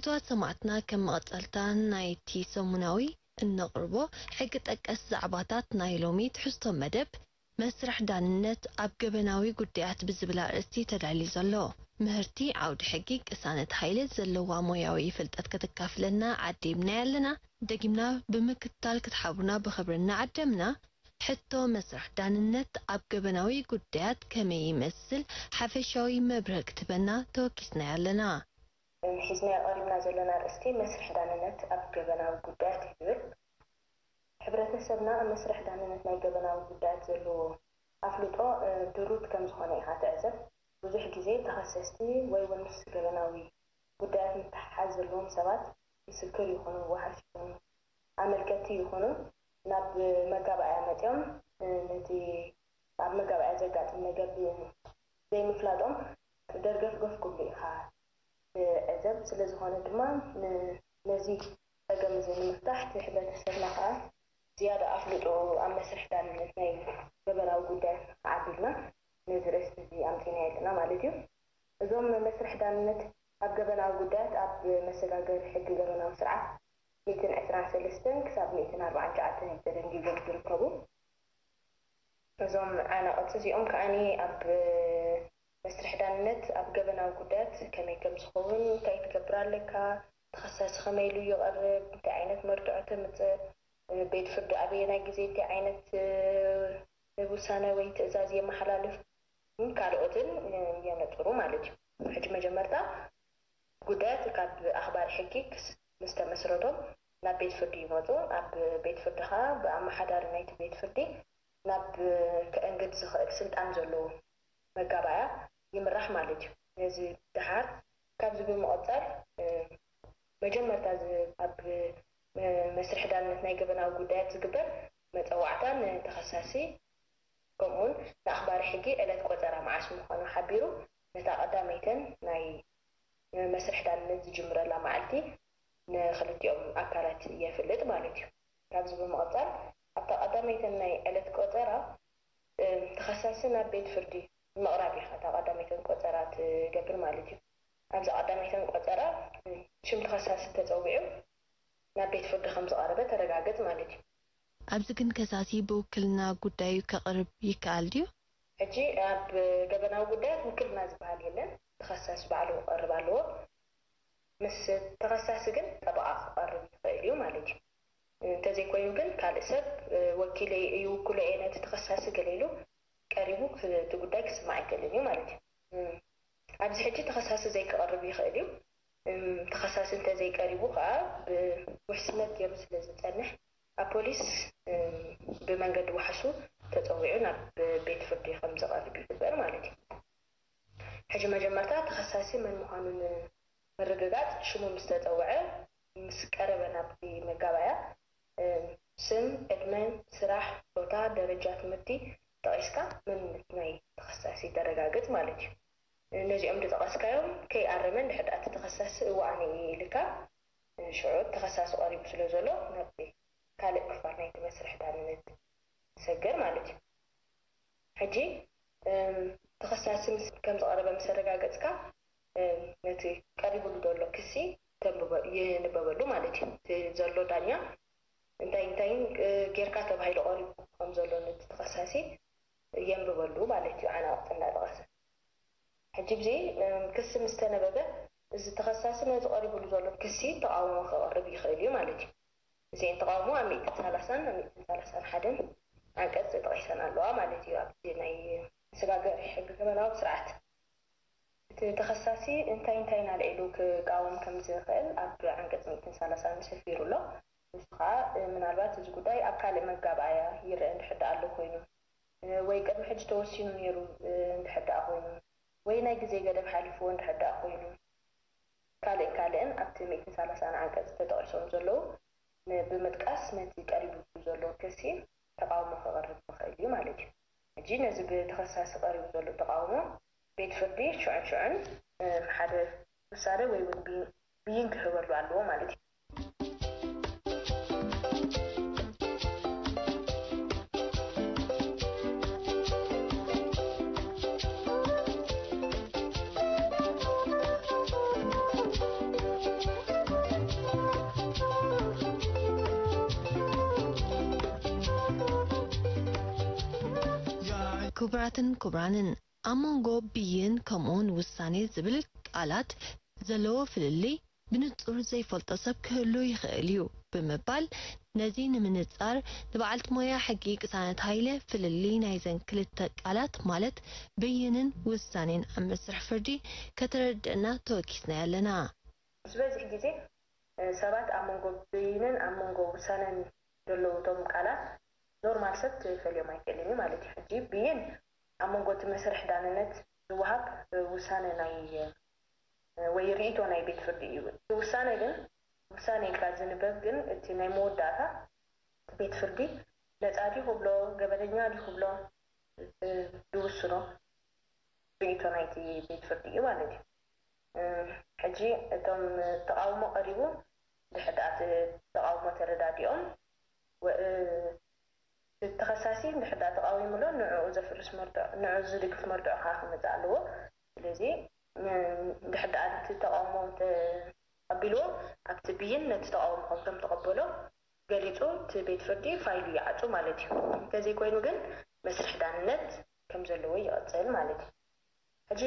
ክቡራት ሰማዕትና፣ ከም መቐጸልታ ናይቲ ሰሙናዊ እነቕርቦ ሕጊ ጠቀስ ዛዕባታት ናይ ሎሚ ትሕዝቶ መደብ፣ መስርሕ ዳንነት ኣብ ገበናዊ ጉዳያት ብዝብል ኣርእስቲ ተዳልዩ ዘሎ ምህርቲ ዓውዲ ሕጊ ቅሳነት ሃይለ ዘለዋ ሞያዊ ፍልጠት ከተካፍለና ዓዲምና ኣለና። ደጊምና ብምክትታል ክትሓብሩና ብኽብሪ እናዓደምና፣ ሕቶ መስርሕ ዳንነት ኣብ ገበናዊ ጉዳያት ከመይ ይመስል ሓፈሻዊ መብርህ ክትበና ተወኪስና ኣለና። ሒዝናዮ ቀሪብና ዘለና ኣርእስቲ መስርሕ ዳንነት ኣብ ገበናዊ ጉዳያት እዩ ዝብል። ሕብረተሰብና ኣብ መስርሕ ዳንነት ናይ ገበናዊ ጉዳያት ዘለዎ ኣፍልጦ፣ እ፣ ድሩት ከም ዝኾነ ኢኻ ትዕዘብ። ብዙሕ ግዜ ተኸሰስቲ ወይ እውን ምስ ገበናዊ ጉዳያት ምትሕሓዝ ዘለዎም ሰባት፣ ምስክር ይኹኑ፣ ወሓስ ይኹኑ፣ ኣመልከትቲ ይኹኑ፣ ናብ መጋባእያ መጺኦም፣ እ፣ ነቲ ኣብ መጋባእያ ዘጋጥም ነገር ብ-፣ ዘይምፍላጦም ደርገፍገፍ ክብሉ ኢኻ ትዕዘብ። ስለ ዝኾነ ድማ ን-፣ ነዚ ጸገም እዚ ንምፍታሕ፣ እቲ ሕብረተሰብና ከኣ ዝያዳ ኣፍልጦ ኣብ መስርሕ ዳንነት ናይ ገበናዊ ጉዳያት ንኸዓቢ ኢልና ነዚ ርእስቲ እዚ ኣምጺእናዮ ኣለና ማለት እዩ። እዞም መስርሕ ዳንነት ኣብ ገበናዊ ጉዳያት ኣብ መሰጋገሪ ሕጊ ገበናዊ ስርዓት ሚእትን ዕስራን ሰለስተን ክሳብ ሚእትን ኣርባዓን ትሽዓተን ተደንጊጎም ዝርከቡ። እዞም ዓናቕጽ እዚኦም ከኣኒ ኣብ መስርሕ ዳንነት ኣብ ገበናዊ ጉዳያት ከመይ ከም ዝኸውን፣ እንታይ ትገብር ኣለካ፣ ተኸሳሲ ከመይ ኢሉ ይቐርብ፣ እንታይ ዓይነት መርትዖ ተምጽእ፣ ቤት ፍርዲ ኣበየናይ ግዜ እንታይ ዓይነት፣ እ፣ ውሳነ ወይ ትእዛዝ የመሓላልፍ፣ ካልኦትን፣ እ፣ የነጽሩ ማለት እዩ። ሕጂ መጀመርታ ጉዳያት ካብ ኣኽባሪ ሕጊ ክስ-፣ ምስ ተመስረቶም ናብ ቤት ፍርዲ ይመጹ። ኣብ ቤት ፍርዲ ኸኣ ብኣመሓዳሪ ናይቲ ቤት ፍርዲ ናብ ከእንግድ ዝኽእል ስልጣን ዘለዎ መጋባእያ ይምራሕ ማለት እዩ። ነዚ ደሓር ካብዚ ብምቕጻል፣ እ፣ መጀመርታ ዝ-፣ ኣብ፣ እ፣ መስርሕ ዳንነት ናይ ገበናዊ ጉዳያት ዝግበር መጸዋዕታ ንተኸሳሲ ከምኡውን ንኣኽባሪ ሕጊ ዕለት ቆጸራ መዓስ ምዃኑ ሓቢሩ ነታ ቀዳመይተን ናይ መስርሕ ዳንነት ዝጅምረላ መዓልቲ ንኽልቲኦም ኣካላት የፍልጥ ማለት እዩ። ካብዚ ብምቕጻል ኣብታ ቀዳመይተን ናይ ዕለት ቆጸራ፣ እ፣ ተኸሳሲ ናብ ቤት ፍርዲ ምቕራብ ኢኻ እታ ቀዳመይተን ቆጸራ ትገብር ማለት እዩ። ኣብዛ ቀዳመይተን ቆጸራ፣ እ፣ ሽም ተኸሳሲ ተጸዊዑ ናብ ቤት ፍርዲ ከም ዝቐረበ ተረጋግጽ ማለት እዩ። ኣብዚ ግን ከሳሲ ብውክልና ጉዳዩ ከቕርብ ይከኣል ድዩ? ሕጂ ኣብ ገበናዊ ጉዳያት ውክልና ዝበሃል የለን። ተኸሳሲ ባዕሉ ክቐርብ ኣለዎ። ምስ ተኸሳሲ ግን ጠበቓ ክቐርብ ይኽእል እዩ ማለት እዩ። እንተዘይኮይኑ ግን ካልእ ሰብ፣ እ፣ ወኪለይ ይውክሎ እየ ነቲ ተኸሳሲ ገለ ኢሉ ቀሪቡ ክ-፣ እቲ ጉዳይ ክስማዕ ኣይክእልን እዩ ማለት እዩ። እ፣ ኣብዚ ሕጂ ተኸሳሲ ዘይክቐርብ ይኽእል እዩ። እም፣ ተኸሳሲ እንተዘይቀሪቡ ከኣ ብውሕስነት ገይሩ ስለ ዝጸንሕ፣ ኣብ ፖሊስ፣ እም፣ ብመንገዲ ዋሕሱ ተጸዊዑ ናብ ቤት ፍርዲ ከም ዝቐርብ ይግበር ማለት እዩ። ሕጂ መጀመርታ ተኸሳሲ መን ምዃኑ ንምርግጋጽ ሽሙ ምስ ተጸውዐ፣ ምስ ቀረበ ናብቲ መጋባእያ፣ እም፣ ስም፣ ዕድመ፣ ስራሕ፣ ጾታ፣ ደረጃ ትምህርቲ ጠቒስካ መንነት ናይ ተኸሳሲ ተረጋግጽ ማለት እዩ። ነዚኦም ዝጠቐስካዮም ከይኣረመ እንድሕር ደኣ እቲ ተኸሳሲ እዋኣነ እየ ኢልካ፣ ሽዑ ተኸሳሲ ቀሪቡ ስለ ዘሎ ናብ ካልእ ክፋል ናይቲ መስርሕ ዳንነት ትሰግር ማለት እዩ። ሕጂ፣ እም፣ ተኸሳሲ ምስ፣ ከም ዝቐረበ ምስ ኣረጋገጽካ፣ እም፣ ነቲ ቀሪቡሉ ዘሎ ክሲ ተንብበ-፣ ይንበበሉ ማለት እዩ። እቲ ዘሎ ዳኛ እንታይ እንታይ፣ እ፣ ጌርካ ተባሂሉ ቀሪቡ ከም ዘሎ ነቲ ተኸሳሲ የንብበሉ ማለት እዩ፣ ዓናቕጽ እናጠቐሰ። ሕጂ፣ እዚ፣ እም፣ ክሲ ምስ ተነበበ፣ እዚ ተኸሳሲ ነቲ ቀሪቡሉ ዘሎ ክሲ ተቓውሞ ከቕርብ ይኽእል እዩ ማለት እዩ። እዚአን ተቓውሞ ኣብ ሚእትን ሰላሳን ኣብ ሚእትን ሰላሳን ሓደን ዓንቀጽ ተጠቒሰን ኣለዋ ማለት እዩ፣ ኣብቲ ናይ መሰጋገሪ ሕጊ ገበናዊ ስርዓት። እቲ ተኸሳሲ እንታይ እንታይን ኣልዒሉ ክቃወም ከም ዝኽእል ኣብ ዓንቀጽ ሚእትን ሰላሳን ሰፊሩ ኣሎ። ንሱ ኸኣ፣ እ፣ ምናልባት እዚ ጉዳይ ኣብ ካልእ መጋባእያ ይረአ እንድሕር ደኣ ኣሎ ኮይኑ፣ እ፣ ወይ ቅድሚ ሕጂ ተወሲኑ ነይሩ፣ እ፣ እንድሕር ደኣ ኮይኑ፣ ወይ ናይ ግዜ ገደብ ሓሊፍዎ እንድሕር ደኣ ኮይኑ፣ ካልእን ካልእን ኣብቲ ሚእትን ሰላሳን ዓንቀጽ ተጠቒሶም ዘለዉ ን-፣ ብምጥቃስ ነቲ ቀሪቡ ዘሎ ክሲ ተቓውሞ ከቕርብ ይኽእል እዩ ማለት እዩ። ሕጂ ነዚ ብተኸሳሲ ቀሪቡ ዘሎ ተቓውሞ ቤት ፍርዲ ሽዑን ሽዑን፣ እ፣ ሓደ ውሳነ ወይ እውን ብይ-፣ ብይን ክህበሉ ኣለዎ ማለት እዩ። ክቡራትን ክቡራንን፣ ኣብ መንጎ ብይን ከምኡውን ውሳኔ ዝብል ቃላት ዘለዎ ፍልልይ ብንጹር ዘይፈልጦ ሰብ ክህሉ ይኽእል እዩ ብምባል፣ ነዚ ንምንጻር ንበዓልቲ ሞያ ሕጊ ቅሳነት ሃይለ ፍልልይ ናይዘን ክልተ ቃላት ማለት ብይንን ውሳኔን ኣብ መስርሕ ፍርዲ ከተረድእና ተወኪስናያ ኣለና። ዝበዝሕ ግዜ ሰባት ኣብ መንጎ ብይንን ኣብ መንጎ ውሳነን ዘለዉ እቶም ቃላት ኖርማል ሰብ ክፈልዮም ኣይክእልን እዩ ማለት እዩ። ሕጂ ብይን ኣብ መንጎ እቲ መስርሕ ዳንነት ዝወሃብ ውሳነ ናይ ወይ ርእይቶ ናይ ቤት ፍርዲ እዩ። እቲ ውሳነ ግን ውሳነ ኢልካ ዝንበብ ግን እቲ ናይ መወዳእታ እቲ ቤት ፍርዲ ነፃ ድዩ ክብሎ ገበነኛ ድዩ ክብሎ ዝውስኖ ርእይቶ ናይቲ ቤት ፍርዲ እዩ ማለት እዩ። ሕጂ እቶም ተቃውሞ ቀሪቡ ድሕዳት ተቃውሞ ተረዳዲኦም እቲ ተኸሳሲ እንድሕር ደኣ ተቓዊሙሎ ንዕኡ ዘፍርስ መርትዖ ንዕኡ ዝድግፍ መርትዖ ከዓ ክመፅእ ኣለዎ። ስለዚ እንድሕር ደኣ ነቲ ተቓውሞ ተቐቢልዎ ኣብቲ ብይን ነቲ ተቓውሞ ከም ተቐበሎ ገሊፁ እቲ ቤት ፍርዲ ፋይሉ ይዓፁ ማለት እዩ። እንተዘይኮይኑ ግን መስርሕ ዳንነት ከም ዘለዎ ይቐፅል ማለት እዩ። ሕጂ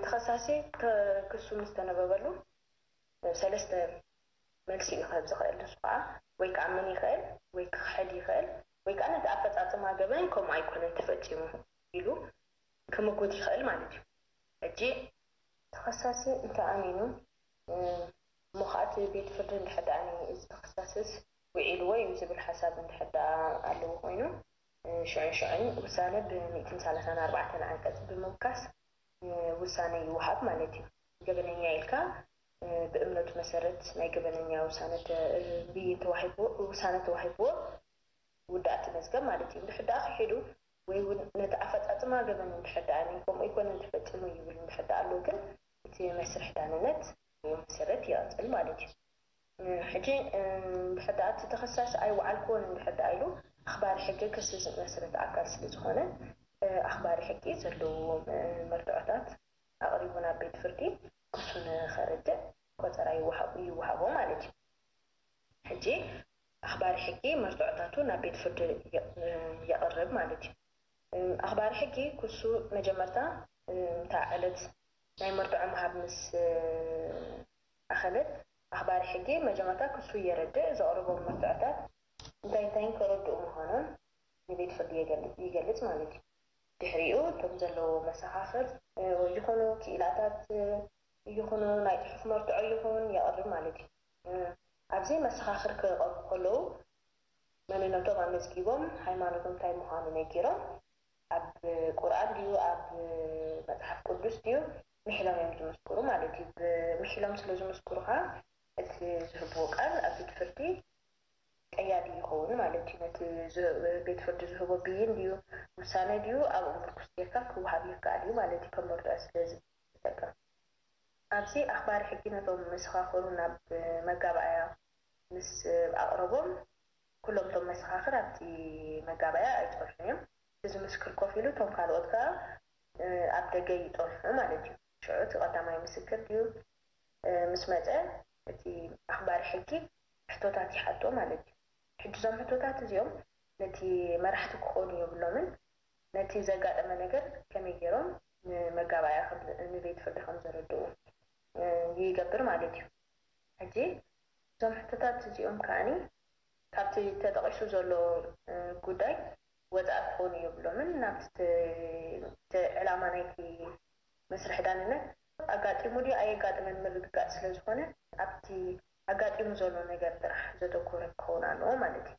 ተኸሳሲ ክሱ ምስ ተነበበሉ ሰለስተ መልሲ እዩ ክህብ ዝኽእል። ንሱ ከዓ ወይ ክኣምን ይኽእል፣ ወይ ክኽሕድ ይኽእል፣ ወይ ከዓ ነቲ ኣፈፃፅማ ገበን ከምኡ ኣይኮነን ተፈፂሙ ኢሉ ክምጉት ይኽእል ማለት እዩ። ሕጂ ተኸሳሲ እንተኣሚኑ እሞ ከዓ እቲ ቤት ፍርዲ እንድሕር ደኣ እዚ ተኸሳስስ ውዒልዎ እዩ ዝብል ሓሳብ እንድሕር ደኣ ኣለዎ ኮይኑ ሽዑን ሽዑን ውሳነ ብ ሚእትን ሰላሳን ኣርባዕተን ዓንቀፅ ብምውካስ ውሳነ ይወሃብ ማለት እዩ። ገበነኛ ኢልካ ብእምነቱ መሰረት ናይ ገበነኛ ውሳነ ብይን ተዋሂብዎ ውሳነ ተዋሂብዎ ውዳእቲ መዝገብ ማለት እዩ። እንድሕር ደኣ ክሒዱ ወይ እውን ነቲ ኣፈፃፅማ ገበን እንድሕር ደኣ ከምኡ ኣይኮነን ተፈፂሙ ይብል እንድሕር ደኣ ኣሎ ግን እቲ መስርሕ ዳንነት መሰረት ይቐፅል ማለት እዩ። ሕጂ እንድሕር ደኣ እቲ ተኸሳሲ ኣይወዓልክዎን እንድሕር ደኣ ኢሉ ኣኽባሪ ሕጊ ክሲ ዝመስርት ኣካል ስለ ዝኾነ ኣኽባሪ ሕጊ ዘለዎም መርትዖታት ኣቕሪቡ ናብ ቤት ፍርዲ ክሱ ንኸረድእ ቆፀራ ይወሃቦ ማለት እዩ። ሕጂ ኣኽባሪ ሕጊ መርትዖታቱ ናብ ቤት ፍርዲ የቕርብ ማለት እዩ። ኣኽባሪ ሕጊ ክሱ መጀመርታ እታ ዕለት ናይ መርትዖ ምሃብ ምስ ኣኸለት ኣኽባሪ ሕጊ መጀመርታ ክሱ የረድእ ዘቕርቦም መርትዖታት እንታይ እንታይን ከረድኡ ምዃኖም ንቤት ፍርዲ ይገልፅ ማለት እዩ። ድሕሪኡ እቶም ዘለዎ መሰኻኽር ይኹኑ ክኢላታት ይኹኑ ናይ ፅሑፍ መርትዖ ይኹን የቕርብ ማለት እዩ። ኣብዚ መሰኻኽር ክቐርቡ ከለዉ መንነቶም ኣመዝጊቦም ሃይማኖቶም እንታይ ምዃኑ ነጊሮም ኣብ ቁርኣን ድዩ ኣብ መፅሓፍ ቅዱስ ድዩ ምሒሎም እዮም ዝምስክሩ ማለት እዩ። ብምሒሎም ስለ ዝምስክሩ ከዓ እቲ ዝህብዎ ቃል ኣብ ቤት ፍርዲ ቀያዲ ይኸውን ማለት እዩ። ነቲ ቤት ፍርዲ ዝህቦ ብይን ድዩ ውሳነ ድዩ ኣብኡ ምርኩስ ጌርካ ክወሃብ ይከኣል እዩ ማለት እዩ። ከም መርትዖ ስለ ዝጠቅም ኣብዚ ኣኽባሪ ሕጊ ነቶም መሰኻኽሩ ናብ መጋባእያ ምስ ኣቕረቦም ኩሎም እቶም መሰኻኽር ኣብቲ መጋባእያ ኣይፀንሑን እዮም። እዚ ምስክር ኮፍ ኢሉ እቶም ካልኦት ከዓ ኣብ ደገ ይፀንሑ ማለት እዩ። ሽዑ እቲ ቀዳማይ ምስክር ድዩ ምስ መፀ እቲ ኣኽባሪ ሕጊ ሕቶታት ይሓቶ ማለት እዩ። ሕጂ እዞም ሕቶታት እዚኦም ነቲ መራሕቲ ክኾኑ የብሎምን። ነቲ ዘጋጠመ ነገር ከመይ ገይሮም ንመጋባእያ ንቤት ፍርዲ ከም ዘረድኡ ይገብር ማለት እዩ። ሕጂ እዞም ሕቶታት እዚኦም ከዓኒ ካብቲ ተጠቒሱ ዘሎ ጉዳይ ወፃኢ ክኾኑ የብሎምን። ናብቲ ዕላማ ናይቲ መስርሕ ዳንነት ኣጋጢሙ ድዩ ኣየጋጥመን ምርግጋፅ ስለ ዝኾነ ኣብቲ ኣጋጢሙ ዘሎ ነገር ጥራሕ ዘተኮረ ክኸውን ኣለዎ ማለት እዩ።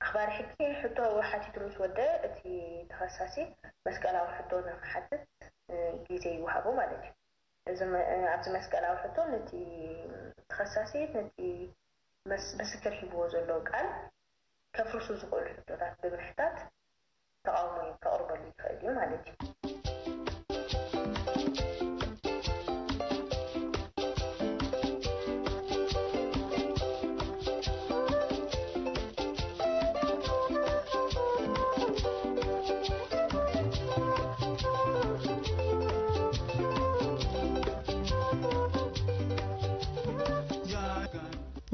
ኣኽባሪ ሕጊ ሕቶ ሓቲቱ ምስ ወደ እቲ ተኸሳሲ መስቀላዊ ሕቶ ንክሓትት ግዜ ይወሃቦ ማለት እዩ። ኣብዚ መስቀላዊ ሕቶ ነቲ ተኸሳሲ ነቲ ምስክር ሂብዎ ዘሎ ቃል ከፍርሱ ዝኽእሉ ሕቶታት ብምሕታት ተቓውሞ ከቕርበሉ ይኽእል እዩ ማለት እዩ።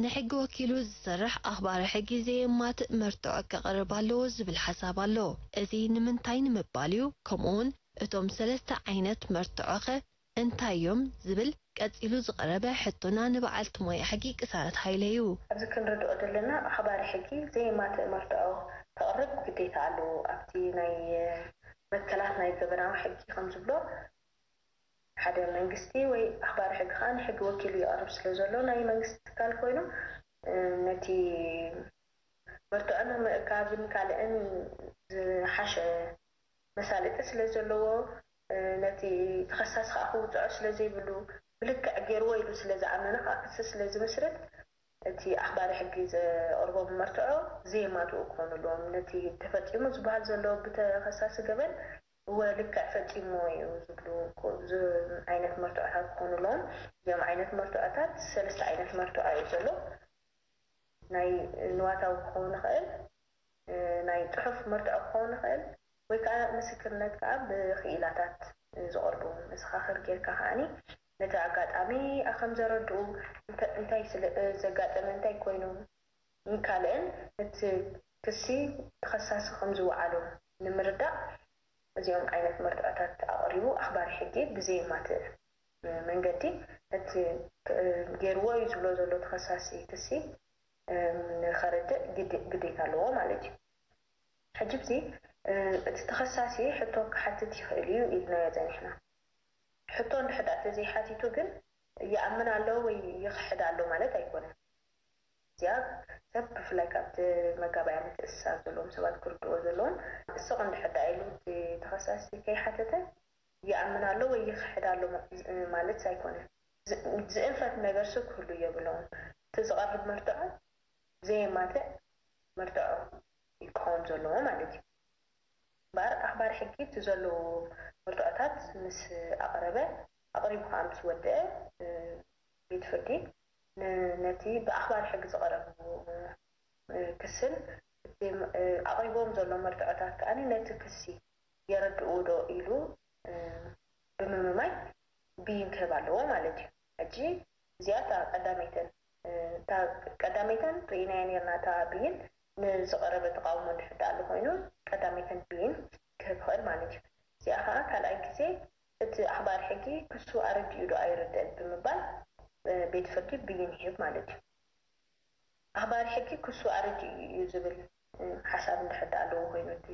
ንሕጊ ወኪሉ ዝሰርሕ ኣኽባሪ ሕጊ ዘየማትእ መርትዖ ከቕርብ ኣለዎ ዝብል ሓሳብ ኣሎ። እዚ ንምንታይ ንምባል እዩ? ከምኡውን እቶም ሰለስተ ዓይነት መርትዖኸ እንታይ እዮም ዝብል ቀጺሉ ዝቐረበ ሕቶና ንበዓልቲ ሞያ ሕጊ ቅሳነት ሃይለ እዩ። ኣብዚ ክንርድኦ ዘለና ኣኽባሪ ሕጊ ዘየማትእ መርትዖ ከቕርብ ግዴታ ኣለዎ። ኣብቲ ናይ መትከላት ናይ ገበናዊ ሕጊ ከም ዝብሎ ሓደ መንግስቲ ወይ ኣኽባሪ ሕጊ ከዓ ንሕጊ ወኪሉ ይቐርብ ስለ ዘሎ ናይ መንግስቲ ትካል ኮይኑ ነቲ መርትዖ ንምእካብን ካልእን ዝሓሸ መሳለጢ ስለ ዘለዎ ነቲ ተኸሳሲ ከዓ ክውፅዖ ስለ ዘይብሉ ብልክዕ ገይርዎ ኢሉ ስለ ዝኣመነ ከዓ ክሲ ስለ ዝምስርት እቲ ኣኽባሪ ሕጊ ዘቕርቦም መርትዖ ዘየማትኡ ክኾኑ ኣለዎም። ነቲ ተፈፂሙ ዝበሃል ዘሎ ብተኸሳሲ ገበን እወ ልክዕ ፈፂሞ እዩ ዝብሉ ዓይነት መርትዖታት ክኾኑ ኣለዎም። እዚኦም ዓይነት መርትዖታት ሰለስተ ዓይነት መርትዖ እዩ ዘሎ። ናይ ንዋታዊ ክኸውን ይኽእል፣ ናይ ፅሑፍ መርትዖ ክኸውን ይኽእል፣ ወይ ከዓ ምስክርነት ከዓ ብክኢላታት ዝቐርቡ መሰኻኽር ጌርካ ከዓኒ ነቲ ኣጋጣሚ ከም ዘረድኡ እንታይ ዘጋጠመ እንታይ ኮይኑ ካልእን እቲ ክሲ ተኸሳሲ ከም ዝወዓሎ ንምርዳእ እዚኦም ዓይነት መርትዖታት ኣቕሪቡ ኣኽባሪ ሕጊ ብዘየማትእ መንገዲ እቲ ገይርዎ እዩ ዝብሎ ዘሎ ተኸሳሲ ክሲ ንኸረድእ ግዴታ ኣለዎ ማለት እዩ። ሕጂ ብዚ እቲ ተኸሳሲ ሕቶ ክሓትት ይኽእል እዩ ኢልናዮ ጸኒሕና። ሕቶ እንድሕር ተዘይሓቲቱ ግን ይኣምን ኣሎ ወይ ይኽሕድ ኣሎ ማለት ኣይኮነን። እዚኣ ሰብ ብፍላይ ካብቲ መጋባእያ ምትእስሳር ዘለዎም ሰባት ክርድዎ ዘለዎም ስቕ እንድሕር ኢሉ እቲ ተኸሳሲ ከይሓተተ ይኣምን ኣሎ ወይ ይኽሕድ ኣሎ ማለት ኣይኮነን። ዝእንፈት ነገር ሱ ክህሉ የብለውን። እቲ ዝቐርብ መርትዖ ዘየማትእ መርትዖ ክኸውን ዘለዎ ማለት እዩ። እምበኣር ኣኽባሪ ሕጊ እቲ ዘለዉ መርትዖታት ምስ ኣቕረበ ኣቕሪቡ ከዓ ምስ ወደአ ቤት ፍርዲ ነቲ ብኣኽባሪ ሕጊ ዝቐረቡ ክስን ኣቕሪቦም ዘሎ መርትዖታት ከዓ ነቲ ክሲ የረድኡ ዶ ኢሉ ብምምማይ ብይን ክህብ ኣለዎ ማለት እዩ። ሕጂ እዚኣ እታ ቀዳመይተን እታ ቀዳመይተን ርኢናያ ነርና እታ ብይን ንዝቐረበ ተቃውሞ እንድሕር ኣሎ ኮይኑ ቀዳመይተን ብይን ክህብ ይኽእል ማለት እዩ። እዚኣ ከዓ ካልኣይ ግዜ እቲ ኣኽባሪ ሕጊ ክሱ ኣረዲኡ ዶ ኣይርድእን ብምባል ቤት ፍርዲ ብይን ይህብ ማለት እዩ። ኣኽባሪ ሕጊ ክሱ ኣረዲኡ እዩ ዝብል ሓሳብ እንድሕር ኣለዎ ኮይኑ እቲ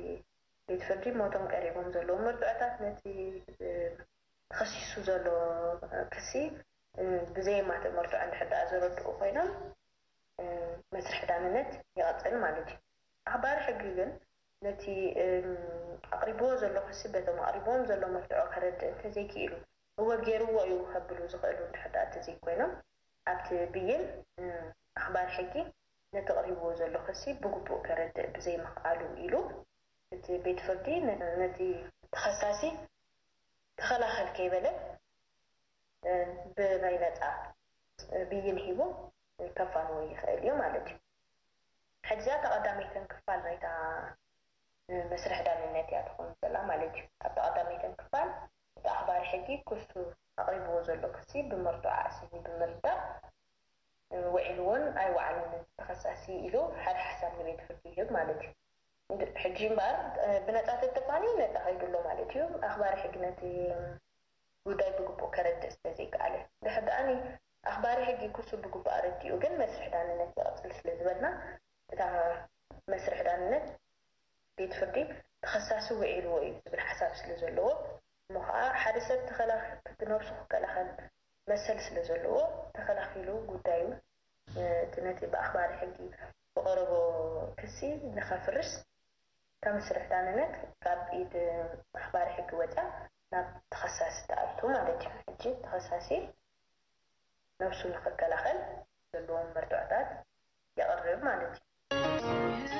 ቤት ፍርዲ ሞቶም ቀሪቦም ዘለዉ መርትዖታት ነቲ ተኸሲሱ ዘሎ ክሲ ብዘየማትእ መርትዖ እንድሕር ደኣ ዘረድኡ ኮይኖም መስርሕ ዳንነት ይቐጽል ማለት እዩ። ኣኽባሪ ሕጊ ግን ነቲ ኣቕሪብዎ ዘሎ ክሲ በቶም ኣቕሪብዎም ዘሎ መርትዖ ከረድእ እንተዘይክኢሉ እወ ገይርዎ እዩ ከብሉ ዝኽእሉ እንድሕር ደኣ እንተዘይኮይኖም ኣብቲ ብይን ኣኽባሪ ሕጊ ነቲ ኣቕሪብዎ ዘሎ ክሲ ብግቡእ ከረድእ ብዘይምኽኣሉ ኢሉ እቲ ቤት ፍርዲ ነቲ ተኸሳሲ ተኸላኸል ከይበለ ብናይ ነፃ ብይን ሂቡ ከፋንዎ ይኽእል እዩ ማለት እዩ። ሕጂ እዚኣ ተቐዳመይተን ክፋል ናይታ መስርሕ ዳንነት እያ ትኾን ዘላ ማለት እዩ። ኣብታ ቀዳመይተን ክፋል እቲ ኣኽባሪ ሕጊ ክሱ ኣቕሪብዎ ዘሎ ክሲ ብመርትዖ ኣእሲኒ ብምርዳእ ውዒልዎን ኣይወዓለን ተኸሳሲ ኢሉ ሓደ ሓሳብ ንቤት ፍርዲ ይህብ ማለት እዩ። ሕጂ እምበኣር ብነፃ ተተኳኒ ነፃ ከይዱ ኣሎ ማለት እዩ። ኣኽባሪ ሕጊ ነቲ ጉዳይ ብግቡእ ከረድእ ስለዘይከኣለ ድሕር ደኣኒ ኣኽባሪ ሕጊ ክሱ ብግቡእ ኣረዲኡ ግን መስርሕ ዳንነት ይቐፅል ስለ ዝበልና እታ መስርሕ ዳንነት ቤት ፍርዲ ተኸሳሲ ውዒልዎ እዩ ዝብል ሓሳብ ስለ ዘለዎ እሞ ከዓ ሓደ ሰብ ተኸላኺ ብነብሱ ክከላኸል መሰል ስለ ዘለዎ ተኸላኺሉ ጉዳዩ እቲ ነቲ ብኣኽባሪ ሕጊ ዝቐረቦ ክሲ ንኸፍርስ ካብ መስርሕ ዳንነት ካብ ኢድ ኣኽባሪ ሕጊ ወፅያ ናብ ተኸሳሲ ትኣቱ ማለት እዩ። ሕጂ ተኸሳሲ ነብሱ ንኽከላኸል ዘለዎም መርትዖታት የቕርብ ማለት እዩ።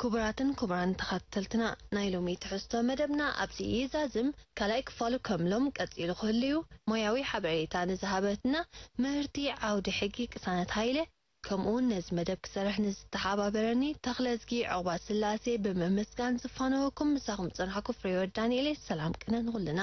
ክቡራትን ክቡራን ተኸታተልትና፣ ናይ ሎሚ ትሕዝቶ መደብና ኣብዚ ይዛዝም። ካልኣይ ክፋሉ ከም ሎም ቀጺሉ ክህልዩ፣ ሞያዊ ሓበሬታ ንዝሃበትና ምህርቲ ዓውዲ ሕጊ ቅሳነት ሃይለ፣ ከምኡውን ነዚ መደብ ክሰርሕ ንዝተሓባበረኒ ተኽለዝጊ ዑቕባ ስላሴ ብምምስጋን ዝፋነወኩም ምሳኹም ዝጸናሕኩ ፍሬህይወት ዳንኤል እየ። ሰላም ቅነ ንኹልና።